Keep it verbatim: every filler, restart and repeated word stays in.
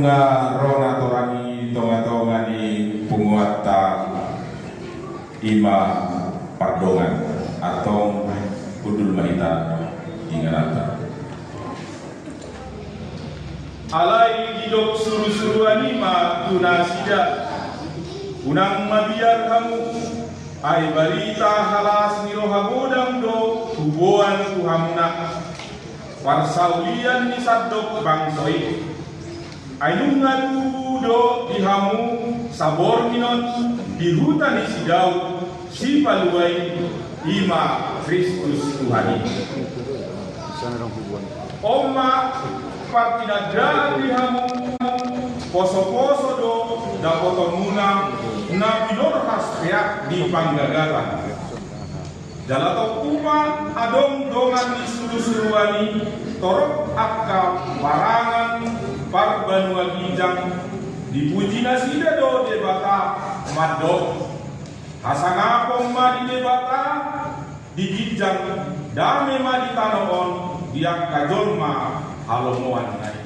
Nunga ro natorang i tongatonga ni punguanta, i ma pardongan. Antong hundul ma hita ingananta. Alai didok surusuruan i ma tu nasida: Unang mabiar hamu, ai barita na las ni roha godang do huboan tu hamuna, parsaulian ni sandok bangso i. Ai nunga tubu do di hamu saborngin on di huta ni si Daud Sipalua i, i ma Kristus Tuhan i. On ma partinandaan di hamu, posoposo do dapotonmuna na pidorhas peak di panggagalan. Jala tompu ma adong dongan ni surusuruan i torop angka parangan parbanua ginjang, dipuji nasida do Debata mandok: Hasangapon ma di Debata di ginjang, dame ma di tano on di angka jolma halomoanna i.